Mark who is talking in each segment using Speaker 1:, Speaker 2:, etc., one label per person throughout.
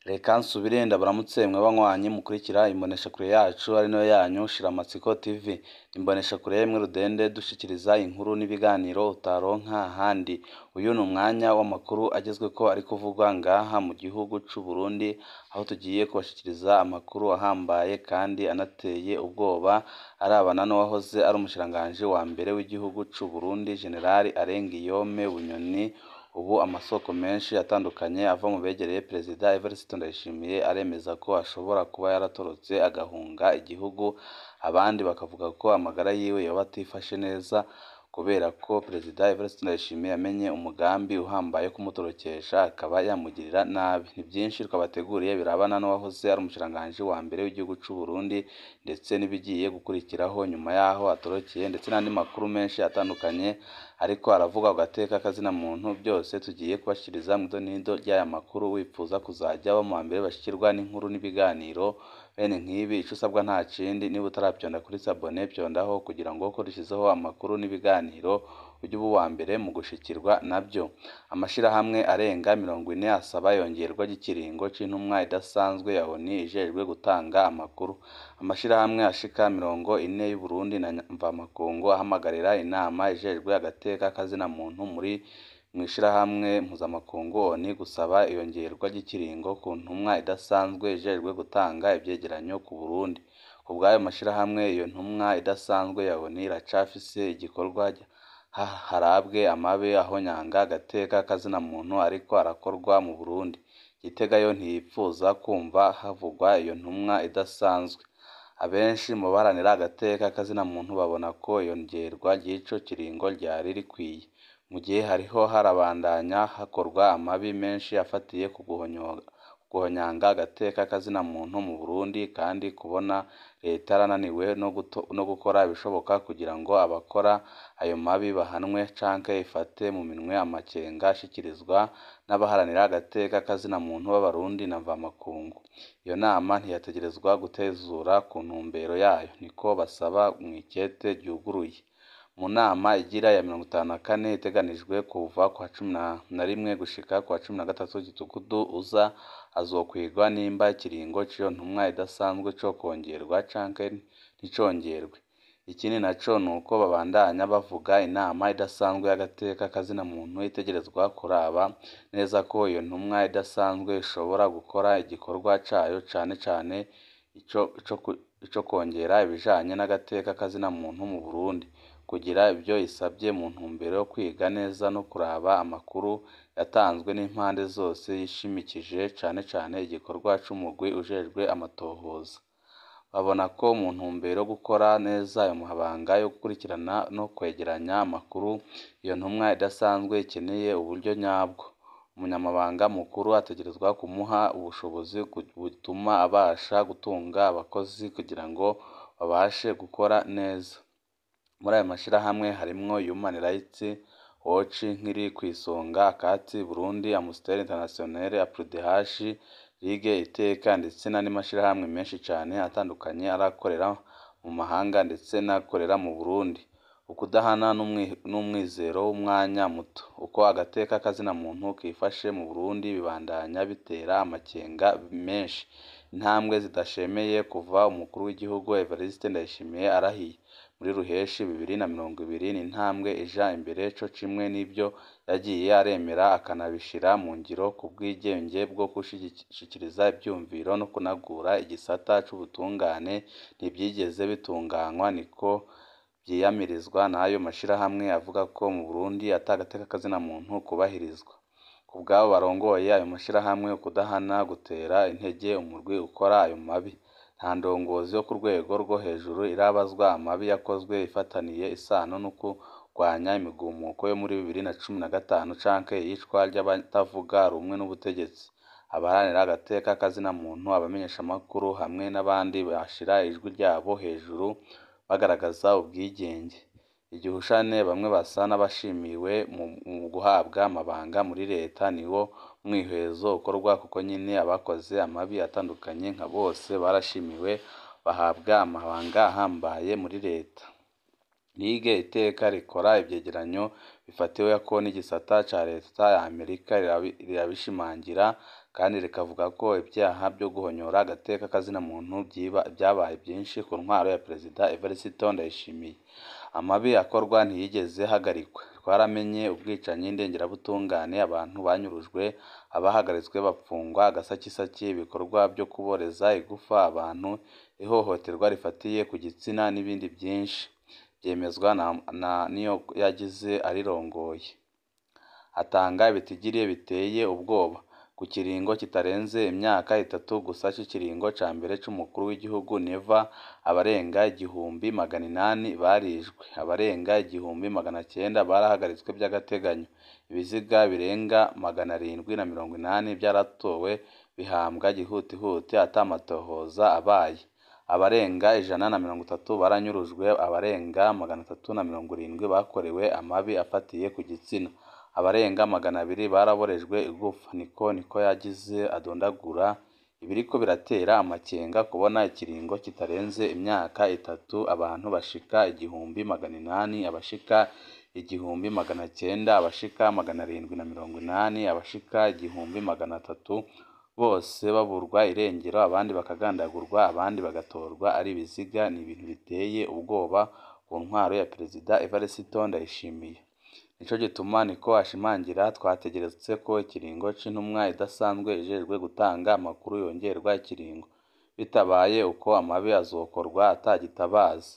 Speaker 1: Reka nsubire ndabaramutse mwe banywanyi mukurikira imboneshakure yacu ari nayo yanyu Shiramatsiko TV. Imboneshakure imwe rudende dushikiriza inkuru n'ibiganiro utaronka ahandi. Uyu ni umwanya w'amakuru agezweko ari kuvugwa ngaha mu gihugu c'u Burundi, aho tugiye kubashikiriza amakuru ahambaye kandi anateye ubwoba arabana n'uwahoze ari umushikiranganji wa mbere w'igihugu c'u Burundi, General Arengiyome Bunyoni. Ubu amasoko menshi atandukanye ava mu begereye Perezida Evariste Ndayishimiye aremeza ko ashobora kuba yaratorotse agahunga igihugu, abandi bakavuga ko amagara yiwe yoba atifashe neza kubera ko Perezida Evariste Ndayishimiye yamenye umugambi uhambaye wo kumutorokesha akaba yamugirira nabi. Ni byinshi twabateguriye birabana n'uwahoze ari umushikiranganji wa mbere w'igihugu c'u Burundi ndetse n'ibigiye gukurikiraho nyuma y'aho atorokeye, ndetse n'andi makuru menshi atandukanye ariko aravuga ku gateka k'azina muntu, byose tugiye kubashikiriza mw'idonido ry'aya makuru. Wipfuza kuzajya uba mu bambere bashikirwa n'inkuru n'ibiganiro bene nk'ibi, ico usabwa nta kindi, niba utaravyonda kuri sabone vyondaho kugira ngo uko dushizeho amakuru n'ibiganiro ujye uba uwa mbere mu gushikirwa navyo. Amashirahamwe arenga 40 asaba iyongerwa ry'ikiringo c'intumwa idasanzwe ya ONU ijejwe gutanga amakuru. Amashirahamwe ashika 40 y'Uburundi na mvamakungu ahamagarira inama ijejwe agateka k'azina muntu muri mw'ishirahamwe mpuzamakungu ONU gusaba iyongerwa ry'ikiringo ku ntumwa idasanzwe ijejwe gutanga ivyegeranyo ku Burundi. Kubw'ayo mashirahamwe, iyo ntumwa idasanzwe ya ONU iracafise igikorwa harabwe amabi ahonyanga agateka k'azina muntu ariko arakorwa mu Burundi. Gitega yo ntiyipfuza kwumva havugwa iyo ntumwa idasanzwe. Abenshi mu baharanira agateka k'azina muntu babona ko iyongerwa ry'ico kiringo ryari rikwiye, mu gihe hariho harabandanya hakorwa amabi menshi afatiye ku guhonyanga agateka k'azina muntu mu Burundi, kandi kubona leta yarananiwe no gukora ibishoboka kugira ngo abakora ayo mabi bahanwe canke ifate mu minwe amakenga ashikirizwa n'abaharanira agateka k'azina muntu b'Abarundi na mvamakungu. Iyo nama ntiyategerezwa gutezura ku ntumbero yayo, niko basaba mw'ikete ryuguruye. Mu nama igira iya 54 iteganijwe kuva kuwa 11 gushika kuwa 13 Gitugutu uza, hazokwigwa nimba ikiringo c'iyo ntumwa idasanzwe cokongerwa canke nticongerwe. Ikindi naco nuko babandanya bavuga inama idasanzwe y'agateka k'azina muntu itegerezwa kuraba neza ko iyo ntumwa idasanzwe ishobora gukora igikorwa cayo, cane cane ico kwongera ibijanye n'agateka k'azina muntu mu Burundi, kugira ivyo isavye mu ntumbero yo kwiga neza no kuraba amakuru yatanzwe n'impande zose yishimikije cane cane igikorwa c'umugwi ujejwe amatohoza. Babona ko mu ntumbero yo gukora neza ayo mabanga yo gukurikirana no kwegeranya amakuru, iyo ntumwa idasanzwe ikeneye uburyo nyabwo. Umunyamabanga mukuru ategerezwa kumuha ubushobozi butuma abasha gutunga abakozi kugira ngo babashe gukora neza. Muri ayo mashirahamwe harimwo Human Rights Watch nk'iri kw'isonga, Akati Burundi, Amnesty International, APRODH, Ligue Iteka ndetse n'andi mashirahamwe menshi cane atandukanye arakorera mu mahanga ndetse n'akorera mu Burundi. Ukudahana n'umwizero w'umwanya muto. Uko agateka k'azina muntu kifashe mu Burundi bibandanya bitera amakenga menshi. Intambwe zidashemeye kuva umukuru w'igihugu Evariste Ndayishimiye arahiye muri Ruheshi 2020 ni intambwe ija imbere co kimwe n'ivyo yagiye aremera akanabishira mu ngiro ku bwigenge bwo gushikiriza ivyumviro no kunagura igisata c'ubutungane ntivyigeze bitunganywa, niko vyiyamirizwa n'ayo mashirahamwe avuga ko mu Burundi ata gateka k'azina muntu kubahirizwa. Kubw'abo barongoye ayo mashirahamwe, ukudahana gutera intege umurwi ukora ayo mabi. Nta ndongozi yo ku rwego rwo hejuru irabazwa amabi yakozwe ifitaniye isano no kurwanya imigumuko yo muri 2015 canke iyicwa ry'abatavuga rumwe n'ubutegetsi. Abaharanira agateka k'azina muntu, abamenyeshamakuru hamwe n'abandi bashira ijwi ryabo hejuru bagaragaza ubwigenge. Igihushane bamwe basa n'abashimiwe mu guhabwa amabanga muri leta niwo mwihwezo ukorwa kuko nyene abakoze amabi atandukanye nka bose barashimiwe bahabwa amabanga ahambaye muri leta. Ligue Iteka rikora ivyegeranyo bifatiweko n'igisata ca leta ya Amerika rirabishimangira. Kandi rikavuga ko ivyaha vyo guhonyora agateka kazina muntu vyabaye vyinshi ku ntwaro ya Perezida Evariste Ndayishimiye. Amabi akorwa ntiyigeze ahagarikwa. Twaramenye ubwicanyi ndengerabutungane, abantu banyurujwe, abahagaritswe bapfungwa agasakisaki, ibikorwa vyo kuboreza igufa abantu, ihohoterwa rifatiye ku gitsina n'ibindi vyinshi. Vyemezwa na Niyoyagize arirongoye. Atanga ibitigiri biteye ubwoba. Ku kiringo kitarenze imyaka 3 gusa c'ikiringo ca mbere c'umukuru w'igihugu Neva, abarenga 1800 barishwe, abarenga 1900 barahagaritswe vy'agateganyo, ibiziga birenga 780 vyaratowe bihambwa gihutihuti ata matohoza abaye, abarenga 130 baranyurujwe, abarenga 370 bakorewe amabi afatiye ku gitsina, abarenga 200 baraborejwe igufa. Niko yagize adondagura ibiriko biratera amakenga kubona ikiringo kitarenze imyaka 3 abantu bashika 1800, abashika 1900, abashika 780, abashika 1300 bose baburwa irengero, abandi bakagandagurwa, abandi bagatorwa ari ibiziga. Ni ibintu biteye ubwoba ku ntwaro ya Perezida Evariste Ndayishimiye. Nico gituma, niko ashimangira, twategeretse ko ikiringo c'intumwa idasanzwe ijejwe gutanga amakuru yongerwa ikiringo. Bitabaye uko amabi azokorwa atagitabaza.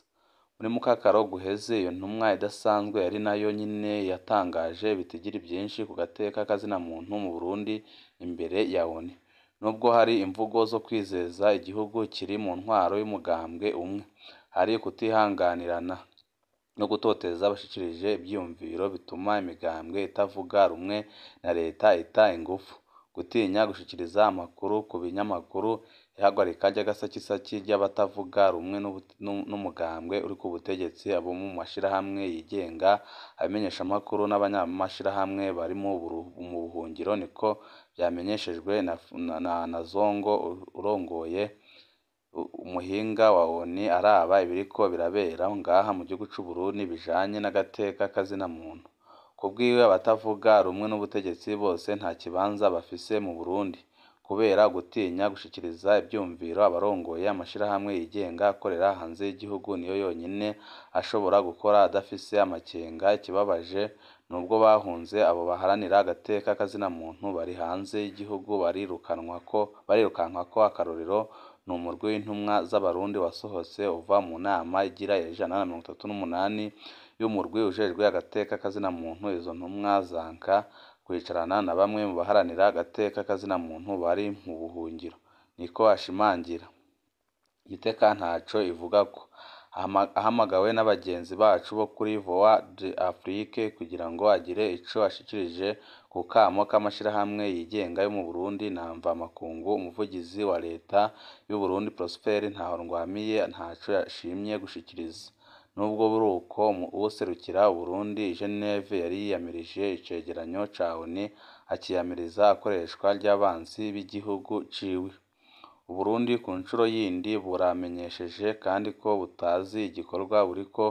Speaker 1: Muri mukakaro guheze iyo ntumwa idasanzwe yari nayo nyene yatangaje ibitigiri vyinshi ku gateka kazina muntu mu Burundi imbere ya ONU. Nubwo hari imvugo zo kwizeza igihugu kiri mu ntwaro y'umugambwe umwe, hari kutihanganirana no gutoteza abashikirije ivyiyumviro bituma imigambwe itavuga rumwe na leta ita ingufu, gutinya gushikiriza amakuru ku binyamakuru, ihagarika ry'agasakisaki ry'abatavuga rumwe n'umugambwe uri ku butegetsi, abo mu mashirahamwe yigenga, abamenyeshamakuru n'abanyamashirahamwe bari mu buhungiro, niko vyamenyeshejwe na Zongo urongoye umuhinga wa ONU araba ibiriko birabera ngaha mu gihugu c'Uburundi bijanye n'agateka kazina muntu. Kubwiwe, abatavuga rumwe n'ubutegetsi bose nta kibanza bafise mu Burundi kubera gutinya gushikiriza ivyumviro. Abarongoye amashirahamwe yigenga akorera hanze y'igihugu niyo yonyene ashobora gukora adafise amakenga. Ikibabaje nubwo bahunze, abo baharanira agateka kazina muntu bari hanze y'igihugu barirukankwako. Akarorero ni umurwi w'intumwa z'Abarundi wasohotse uva mu nama igira 138 y'umurwi ujejwe agateka kazina muntu. Izo ntumwa zanka kwicarana na bamwe mu baharanira agateka kazina muntu bari mu buhungiro, niko ashimangira. Iteka ntaco ivugako. Ahamagawe n'abagenzi bacu bo kuri Voix d'Afrique kugira ngo agire ico ashikirije ku kamo k'amashirahamwe yigenga yo mu Burundi na mvamakungu, umuvugizi wa leta y'Uburundi Prosper Ntahorwamiye ntaco yashimye gushikiriza. Nubwo buruko, uwuserukira Uburundi i Geneve yari yiyamirije icegeranyo ca ONU, akiyamiriza akoreshwa ry'abansi b'igihugu ciwe. Uburundi ku ncuro yindi buramenyesheje kandi ko butazi igikorwa buriko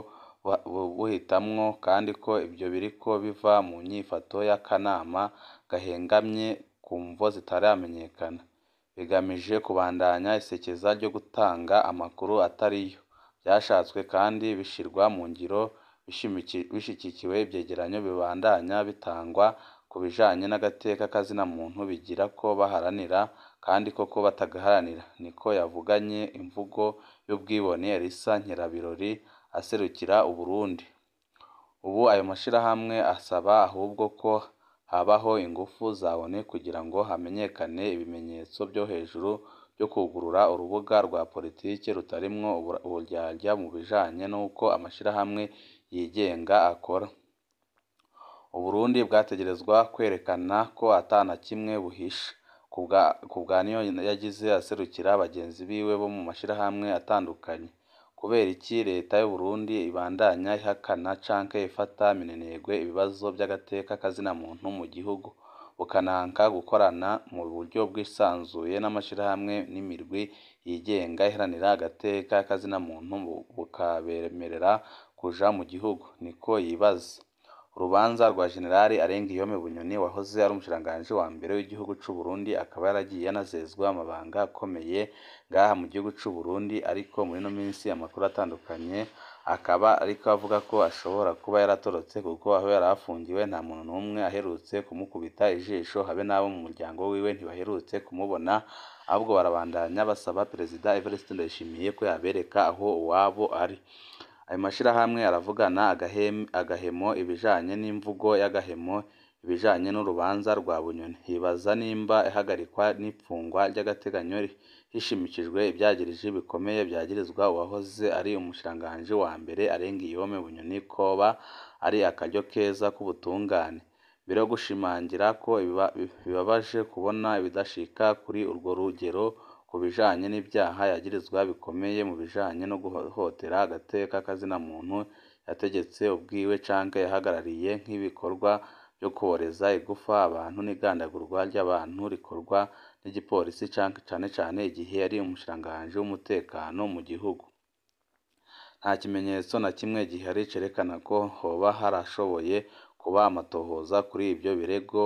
Speaker 1: buhitamwo, kandi ko ivyo biriko biva mu nyifato y'akanama gahengamye ku mvo zitaramenyekana, bigamije kubandanya isekeza ryo gutanga amakuru atariyo. Vyashatswe kandi bishirwa mu ngiro bishigikiwe ivyegeranyo bibandanya bitangwa ku bijanye n'agateka kazina muntu bigira ko baharanira kandi koko batagaharanira, niko yavuganye imvugo y'ubwibone Elisa Nkerabirori aserukira Uburundi. Ubu ayo mashirahamwe asaba ahubwo ko habaho ingufu za ONU kugira ngo hamenyekane ibimenyetso vyo hejuru vyo kwugurura urubuga rwa politike rutarimwo uburyarya mu bijanye n'uko amashirahamwe yigenga akora. Uburundi bwategerezwa kwerekana ko ata na kimwe buhisha. Kubwa Niyoyagize aserukira bagenzi biwe bo mu mashirahamwe atandukanye. Kubera iki leta y'Uburundi ibandanya ihakana canke ifata minenegwe ibibazo vy'agateka kazina muntu mu gihugu, bukananka gukorana mu buryo bwisanzuye n'amashirahamwe n'imirwi yigenga iharanira agateka kazina muntu, bukabemerera kuja mu gihugu, niko yibaza. Urubanza rwa Generali Arengiyome Bunyoni wahoze ari umushikiranganji wa mbere w'igihugu c'u Burundi, akaba yaragiye anazezwa amabanga akomeye ngaha mu gihugu c'u Burundi, ariko muri ino minsi amakuru atandukanye akaba ariko avuga ko ashobora kuba yaratorotse kuko aho yari afungiwe nta muntu n'umwe aherutse kumukubita ijisho, habe n'abo mu muryango wiwe ntibaherutse kumubona, ahubwo barabandanya basaba Perezida Evariste Ndayishimiye ko yabereka aho uwabo ari. Ayo mashirahamwe aravugana agahemo ibijanye n'imvugo y'agahemo ibijanye n'urubanza rwa Bunyoni. Hibaza nimba ihagarikwa n'ipfungwa ry'agateganyo hishimikijwe ivyagiriji bikomeye vyagirizwa uwahoze ari umushikiranganji wa mbere Arengiyome Bunyoni koba ari akaryo keza k'ubutungane. Mbere yo gushimangira ko bibabaje kubona ibidashika kuri urwo rugero ku bijanye n'ivyaha yagirizwa bikomeye mu bijanye no guhohotera agateka kazina muntu yategetse ubwiwe canke yahagarariye, nk'ibikorwa vyo kuboreza igufa abantu n'igandagurwa ry'abantu rikorwa n'igipolisi cane cane igihe yari umushikiranganji w'umutekano mu gihugu. Nta kimenyetso na kimwe gihari cerekana ko hoba harashoboye kuba amatohoza kuri ivyo birego,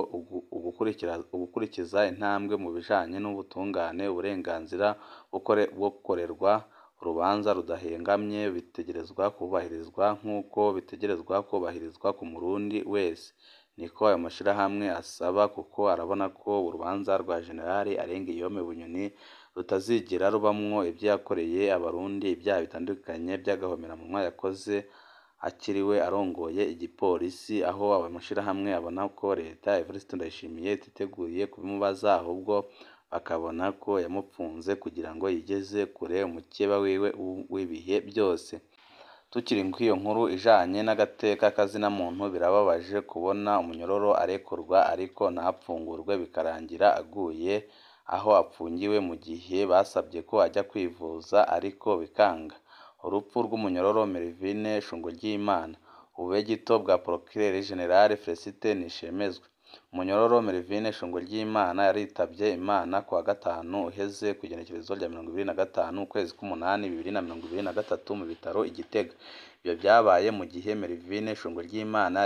Speaker 1: ugukurikiza intambwe mu bijanye n'ubutungane, uburenganzira bwo gukorerwa urubanza rudahengamye bitegerezwa kubahirizwa nk'uko bitegerezwa kubahirizwa ku murundi wese. Niko ayo mashirahamwe asaba, kuko arabona ko urubanza rwa Generali Arengiyome Bunyoni rutazigera rubamwo ivyo yakoreye abarundi, ivyaha bitandukanye vy'agahomeраmunwa yakoze akiriwe arongoye igipolisi, aho ayo mashirahamwe abona ko leta Evariste Ndayishimiye ititeguriye kubimubaza, ahubwo bakabona ko yamupfunze kugira ngo yigeze kure umukeba wiwe w'ibihe byose. Tukiri kw'iyo nkuru ijanye n'agateka kazina muntu, birababaje kubona umunyororo arekurwa ariko ntapfungurwe bikarangira aguye aho apfungiwe mu gihe basabye ko ajya kwivuza ariko bikanga. Urupfu rw'umunyororo Melvine Shunguryimana, ububegito bwa Procureur General Felicite Nishemezwe. Umunyororo Melvine Shunguryimana yaritavye Imana kuwa gatanu uheze kw'igenekerezo rya 25 ukwezi k'umunani 2023 mu bitaro i Gitega. Ivyo vyabaye mu gihe Melvine Shunguryimana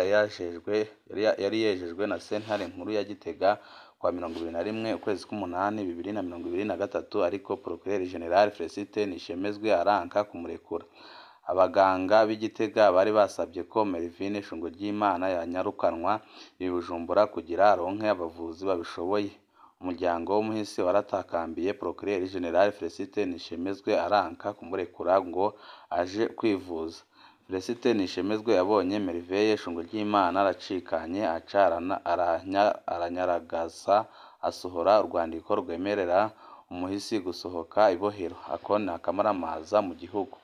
Speaker 1: yari yejejwe na sentare nkuru ya Gitega kuwa 21 ukwezi k'umunani 2023, ariko Procureur General Felicite Nishemezwe aranka kumurekura. Abaganga b'i Gitega bari basabye ko Melvine Shunguryimana yanyarukanwa i Bujumbura kugira aronke abavuzi babishoboye. Umuryango w'umuhisi waratakambiye Procureur General Felicite Nishemezwe aranka kumurekura ngo aje kwivuza. Felicite Nishemezwe yabonye Merveille Shunguryimana aracikanye, aca aranyaragasa asohora urwandiko rwemerera umuhisi gusohoka ibohero. Ako ni akamaramaza mu gihugu.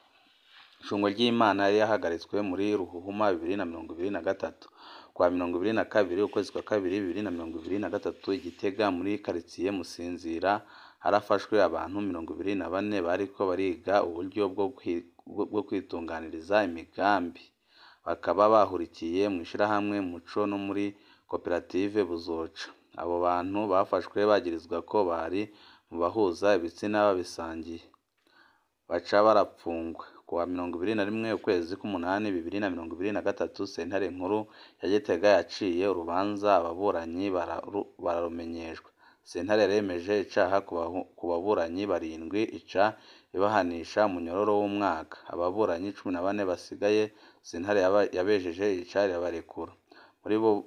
Speaker 1: Shunguryimana yari yahagaritswe muri Ruhuhuma 2023. Kuwa 22 ukwezi kwa kabiri 2023 i Gitega muri karitsiye Musinzira harafashwe abantu 24 bariko bariga uburyo bwo kwitunganiriza imigambi, bakaba bahurikiye mw'ishirahamwe Muco no muri koperative Buzoca. Abo bantu bafashwe bagirizwa ko bari mu bahuza ibitsina babisangiye, baca barapfungwa. Kuwa 21 ukwezi k'umunani 2023 sentare nkuru ya Gitega yaciye urubanza ababuranyi bararumenyeshwa. Sentare yaremeje icaha ku baburanyi 7 ica ibahanisha umunyororo w'umwaka. Ababuranyi 14 basigaye sentare yabejeje ica irabarekura.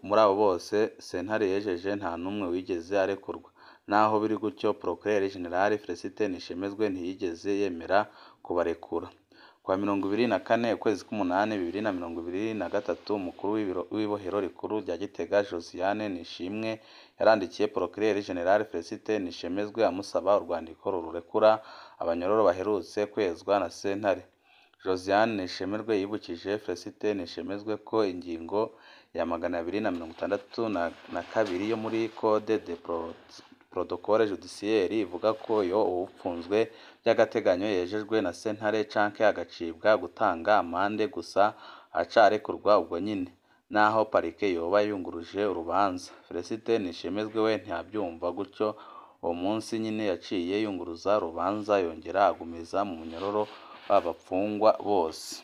Speaker 1: Muri abo bose sentare yejeje nta n'umwe wigeze arekurwa. Naho biri gutyo, Procureur General Felicite Nishemezwe ntiyigeze yemera kubarekura. Kuwa 24 ukwezi k'umunani 2023 umukuru w'ibohero rikuru rya Gitega Josiane Nishimwe yarandikiye Procureur General Felicite Nishemezwe amusaba urwandiko rurekura abanyororo baherutse kwezwa na sentare. Josiane Nishemerwe yibukije Felicite Nishemezwe ko ingingo ya 262 yo muri Code de Protocole Judiciaire ivuga ko iyo uwupfunzwe by'agateganyo yejejwe na sentare canke agacibwa gutanga amande gusa aca arekurwa ubwo nyine, naho parike yoba yunguruje urubanza. Felicite Nishemezwe we ntiyabyumva gutyo, uwo munsi nyine yaciye yunguruza urubanza yongera agumiza mu munyororo b'abapfungwa bose.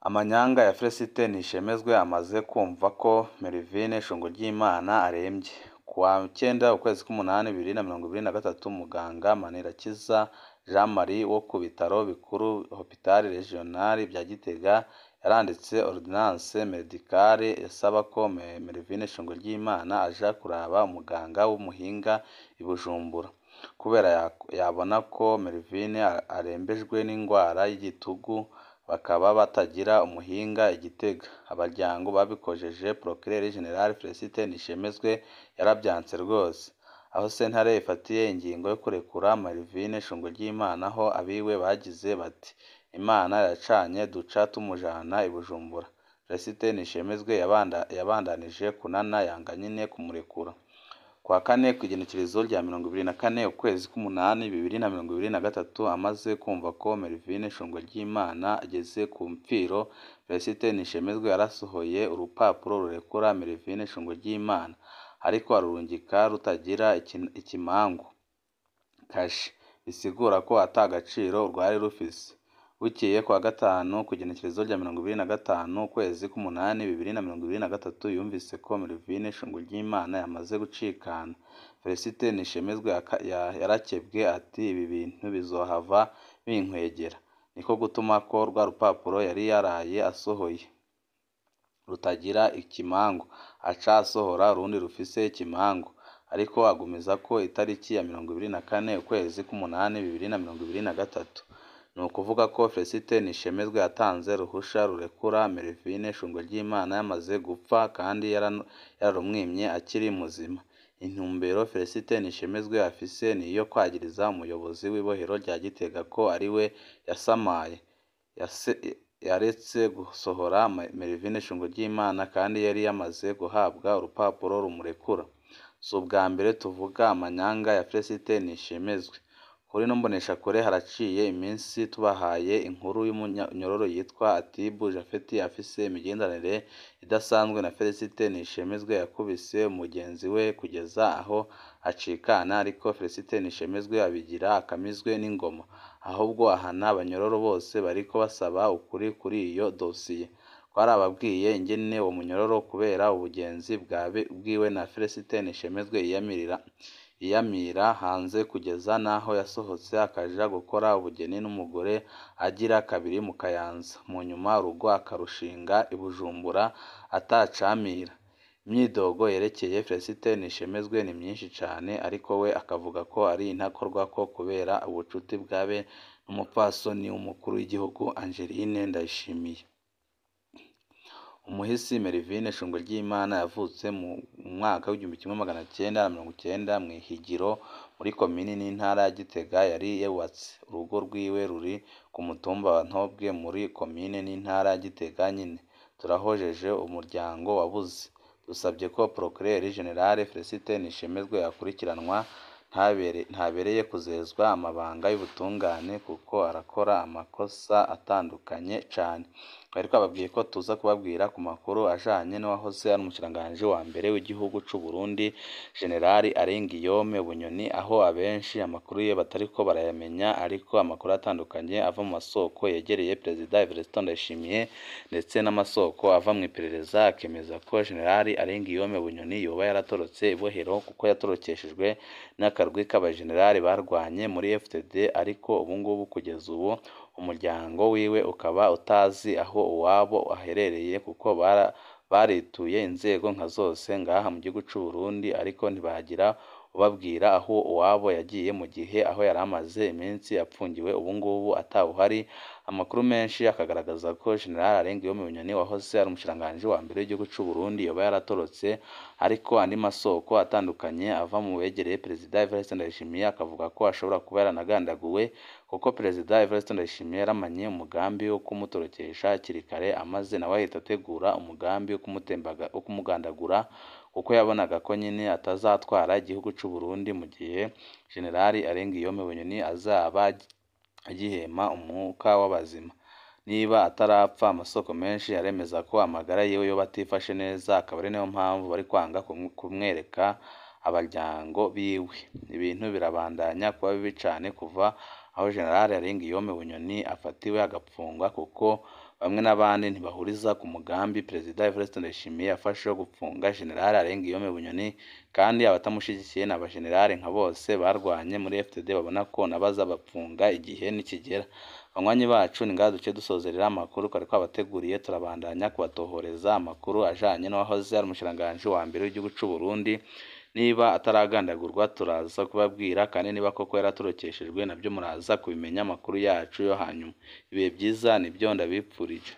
Speaker 1: Amanyanga ya Felicite Nishemezwe amaze kumva ko Melvine Shunguryimana arembye. Kuwa 9 ukwezi k'umunani 2023, muganga Manirakiza Jean Marie wo ku bitaro bikuru Hopital Regional bya Gitega yaranditse ordonnance medicale yasaba ko Melvine Shunguryimana aja kuraba umuganga w'umuhinga i Bujumbura, kubera yabona ko Melvine arembejwe n'indwara y'igitugu, bakaba batagira umuhinga i Gitega. Abaryango babikojeje Procureur General Felicite Nishemezwe yarabyanse rwose. Aho sentare ifatiye ingingo yo kurekura Melvine Shunguryimana ho abiwe bagize bati Imana iracanye duca tumujana i Bujumbura. Felicite Nishemezwe yabandanije kunana yanga nyine kumurekura. Kuwa kane kw'igenekerezo rya 24 ukwezi k'umunani 2023, amaze kumva ko Melvine Shunguryimana ageze ku mpfiro, Felicite Nishemezwe yarasohoye urupapuro rurekura Melvine Shunguryimana, ariko arurungika rutagira ikimangu kashe, bisigura ko ata gaciro rwari rufise. Bukeye kuwa gatanu kw'igenekerezo rya 25 ukwezi k'umunani 2023, yumvise ko Melvine Shunguryimana yamaze gucikana. Felicite Nishemezwe yarakebwe ati ibi bintu bizohava binkwegera, niko gutuma ko rwa rupapuro yari yaraye asohoye rutagira ikimangu, aca asohora urundi rufise ikimangu, ariko agumiza ko itariki ya 24 ukwezi k'umunani 2023. Ni ukuvuga ko Felicite Nishemezwe yatanze ruhusha rurekura Melvine Shunguryimana yamaze gupfa kandi yararumwimye akiri muzima. Intumbero Felicite Nishemezwe afise ni iyo kwagiriza umuyobozi w'ibohero rya Gitega ko ariwe yasamaye, yaretse gusohora Melvine Shunguryimana kandi yari yamaze guhabwa urupapuro rumurekura. Si ubwa mbere tuvuga amanyanga ya Felicite Nishemezwe. Kuri ino mboneshakure haraciye iminsi tubahaye inkuru y'umunyororo yitwa Atibu Japhet afise imigenderanire idasanzwe na Felicite Nishemezwe, yakubise mugenzi we kugeza aho acikana, ariko Felicite Nishemezwe abigira akamizwe n'ingoma, ahubwo ahana abanyororo bose bariko basaba ukuri kuri iyo dosiye. Twarababwiye ingene uwo munyororo kubera ubugenzi bwiwe na Felicite Nishemezwe yiyamira hanze kugeza n'aho yasohotse akaja gukora ubugeni n'umugore agira kabiri mu Kayanza, mu nyuma urugo akarushinga i Bujumbura atacamira. Imyidogo yerekeye Felicite Nishemezwe ni myinshi cane, ariko we akavuga ko ari intakorwako kubera ubucuti bwabe n'umupfasoni w'umukuru w'igihugu Angeline Ndayishimiye. Umuhisi Melvine Shunguryimana yavutse mu mwaka w'1990 mw'Ihigiro muri komini n'intara ya Gitega. Yari yubatse urugo rwiwe ruri ku mutumba wa Ntobwe muri komine n'intara ya Gitega nyine. Turahojeje umuryango wabuze. Dusabye ko Procureur General Felicite Nishemezwe yakurikiranwa, ntabereye kuzezwa amabanga y'ubutungane kuko arakora amakosa atandukanye cane. Twari twababwiye ko tuza kubabwira ku makuru ajanye n'uwahoze ari umushikiranganji wa mbere w'igihugu c'u Burundi General Alain Guillaume Bunyoni, aho abenshi amakuru ye batariko barayamenya, ariko amakuru atandukanye ava mu masoko yegereye Perezida Evariste Ndayishimiye ndetse n'amasoko ava mw'iperereza akemeza ko General Alain Guillaume Bunyoni yoba yaratorotse ibohero kuko yatorokeshejwe n'akarwi k'abajenerali barwanye muri FDD, ariko ubungubu kugeza ubu umuryango wiwe ukaba utazi aho uwabo aherereye kuko barituye inzego nka zose ngaha mu gihugu c'u Burundi, ariko ntibagira ubabwira aho uwabo yagiye mu gihe aho yari amaze iminsi apfungiwe ubungubu atawuhari. Amakuru menshi akagaragaza ko General Alain Guillaume Bunyoni wahoze ari umushikiranganji wa mbere w'igihugu c'u Burundi yoba yaratorotse, ariko andi masoko atandukanye ava mu begereye Perezida Evariste Ndayishimiye akavuga ko ashobora kuba yaranagandaguwe, kuko Perezida Evariste Ndayishimiye yaramanye umugambi wo kumutorokesha hakiri kare, amaze nawe ahita ategura umugambi wo kumugandagura, kuko yabonaga ko nyine atazatwara igihugu c'u Burundi mu gihe General Alain Guillaume Bunyoni azaba agihema umwuka w'abazima. Niba atarapfa, amasoko menshi aremeza ko amagara yiwe yoba atifashe neza, akaba ari nayo mpamvu bari kwanga kumwereka abaryango biwe. Ibintu birabandanya kuba bibi cane kuva aho General Alain Guillaume Bunyoni afatiwe agapfungwa, kuko Bamwe n'abandi ntibahuriza ku mugambi Perezida Evariste Ndayishimiye yafashe wo gupfunga General Alain-Guillaume Bunyoni, kandi abatamushigikiye ni abajenerali nka bose barwanye muri FDD babona ko nabaza bapfunga igihe nikigera. Banywanyi bacu, ni ngaha duce dusozerera amakuru twari twabateguriye. Turabandanya kubatohoreza amakuru ajanye n'uwahoze ari umushikiranganji wa mbere w'igihugu c'u Burundi. Niba ataragandagurwa turaza kubabwira, kandi niba koko yaratorokeshejwe nabyo muraza kubimenya amakuru yacu yo hanyuma. Ibihe byiza nibyo ndabipfurije.